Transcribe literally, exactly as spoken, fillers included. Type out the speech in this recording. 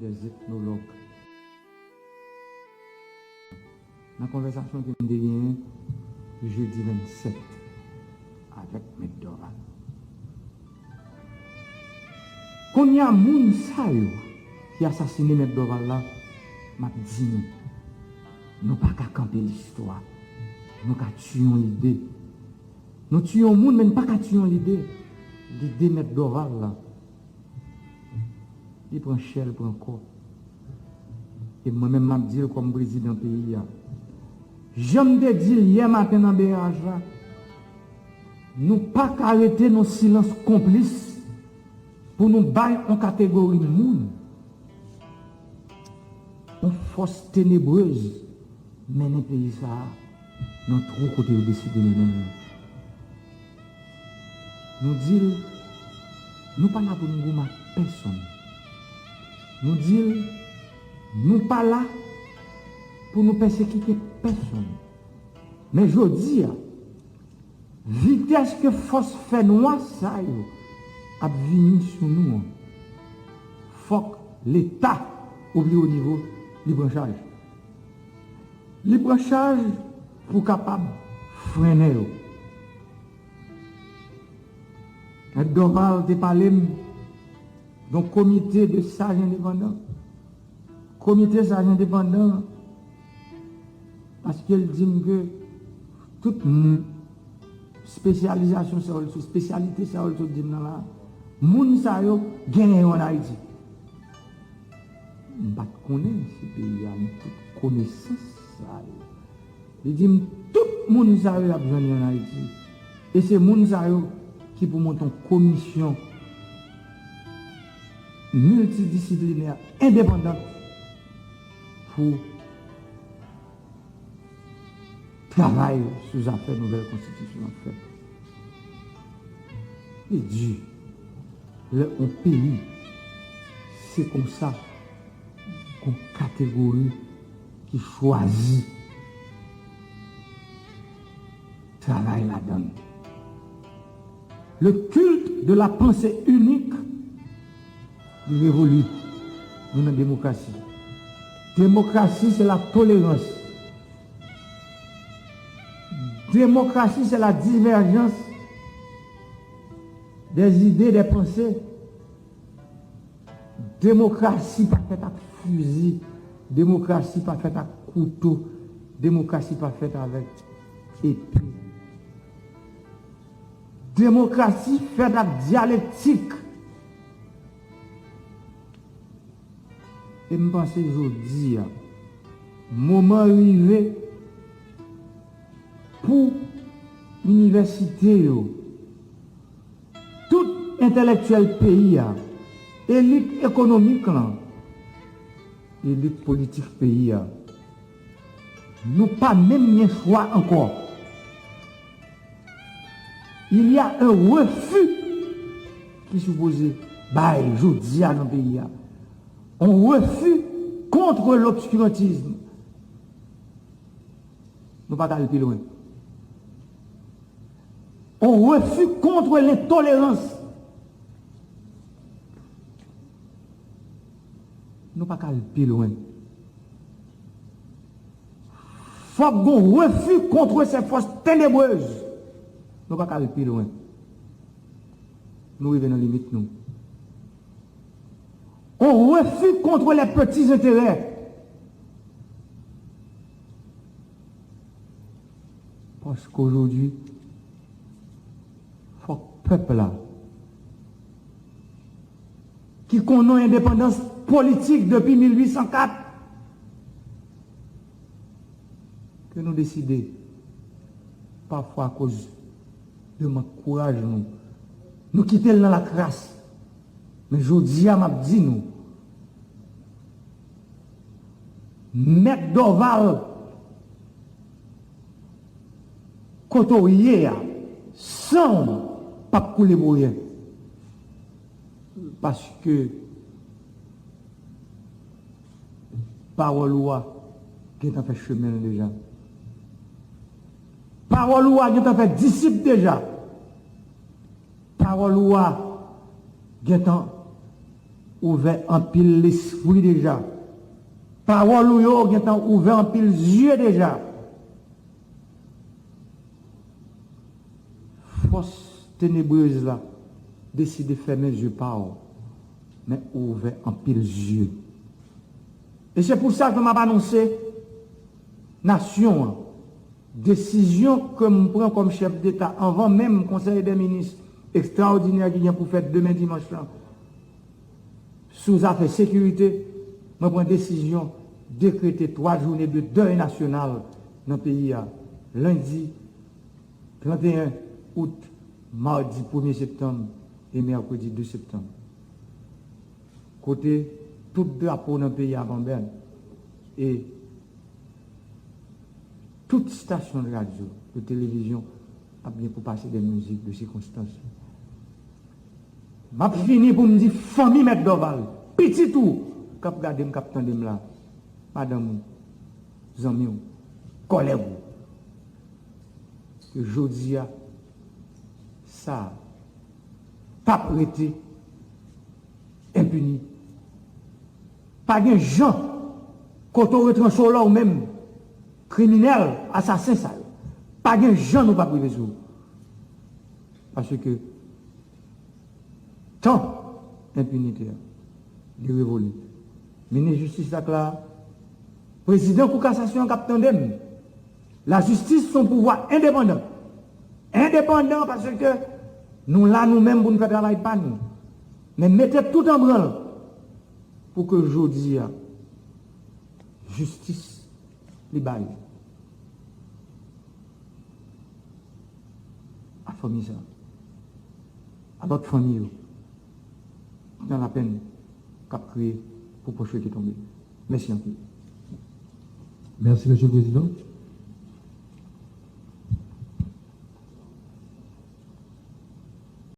des ethnologues. Nan konvèsasyon ke m te genyen jedi vennsèt avèk Mèt Dorval. Kounye a, moun sa yo ki asasine Mèt Dorval la, m ap di nou, nou pa ka kanpe listwa. Nou ka tiye yon lide. Nou tiye yon moun, men n pa ka tiye yon lide. Lide Mèt Dorval la, li pran chè, l pran kò. E mwen menm, m ap di l kòm prezidan peyi a. Jan m te di l yè maten nan B R H la, nou pa ka rete nan silans konplis pou nou bay yon kategori moun, yon fòs tenebrez mennen peyi sa a nan twou kote yo deside mennen l. Nou di l, nou pa la pou n goumen ak pèsonn. Nou di l, nou pa la pou nou pèsekite pèsonn. Men jodi a, vitès ke fòs fènwa sa yo ap vini sou nou an, fòk Leta, o pli wo nivo, li pran chaj. Li pran chaj pou kapab frennen yo. Mèt Dorval te pale m de yon komite de saj endepandan. Komite saj endepandan, paske l di m ke tout moun, espesyalizasyon sa yo, espesyalite sa yo, l sot di m nan la, moun sa yo genyen yo ann Ayiti. M pa t konnen si peyi a gen tout konesans sa yo. Li di m, tout moun sa yo y ap jwenn yo ann Ayiti. E se moun sa yo ki pou monte yon komisyon miltidisiplinè endepandan pou travay sou zafè nouvèl konstitisyon an fèt. Li di, lè yon peyi, se konsa, gon kategori ki chwazi travay ladan l. Le culte de la pensée unique, li revoli. Nou nan demokrasi. Demokrasi, se la tolerans. Demokrasi, se la diverjans des idées, des pensées. Demokrasi pa fèt ak fizi. Demokrasi pa fèt ak kouto. Demokrasi pa fèt avèk epe. Demokrasi fèt ak dyalektik. E m panse jodi a, moman rive pou inivèsite yo, tout entèlektyèl peyi a, elit ekonomik lan, elit politik peyi a, nou pa menm gen chwa ankò. Il y a un refus ki sipoze bay jodi a nan peyi a. Un refus contre l'obscurantisme. Nou pa ka al pi lwen. Un refus contre l'intolérance. Nou pa ka al pi lwen. Fòk gon refus contre ces forces ténébreuses. Nou pa ka al pi lwen. Nou rive nan limit nou. Un refus contre les petits intérêts. Paske aujourd'hui, fòk pèp la, ki konnen yon endepandans politik depi mil uit san kat, ke nou deside, pafwa akoz de mank kouraj nou, nou kite l nan lakras. Men jodi a, m ap di nou, Mèt Dorval, kote w ye a, san w p ap koule pou ryen. Paske pawòl ou a gentan fè chemen l deja. Pawòl ou a gentan fè disip deja. Pawòl ou a gentan Ouvè anpil lespri deja. Pawòl ou yo gentan ouvè anpil zye deja. Fòs tenebrez la deside fèmen zye pa w, men ou ouvè anpil zye. E se pou sa ke m ap anonse nasyon an, desizyon ke m pran kòm chèf deta anvan menm konsèy dè minis ekstraòdinè ki gen pou fèt demen dimanch lan sou zafè sekirite, mwen pran desizyon dekrete twa jounen de dèy nasyonal nan peyi a, lendi trannteyen out, madi premye septanm e mèkredi de septanm. Kote tout drapo nan peyi a ap an bèn e tout stasyon de radyo, de televizyon ap gen pou pase de mizik de sikonstans. M ap fini pou m di fanmi Mèt Dòval, pitit ou k ap gade m, k ap tande m la, madanm ou, zanmi w, kòlèg ou, ke jodi a, sa p ap rete enpini. Pa gen jan kote w retranche w la ou menm, kriminèl, asasen sa yo. Pa gen jan nou p ap rive sou ou. Paske tan enpinite a, li revole. Minis jistis la k la, prezidan kou kasasyon an k ap tande m. Lajistis se yon pouvwa endepandan. Endepandan paske nou la nou menm pou n fè travay pa nou. Men mete tout an branl pou ke jodi a, jistis li bay a fanmi sa, a lòt fanmi yo, nan lapenn k ap kriye pou pòch yo ki tonbe. Mèsi anpil. Mèsi, Mesye Prezidan.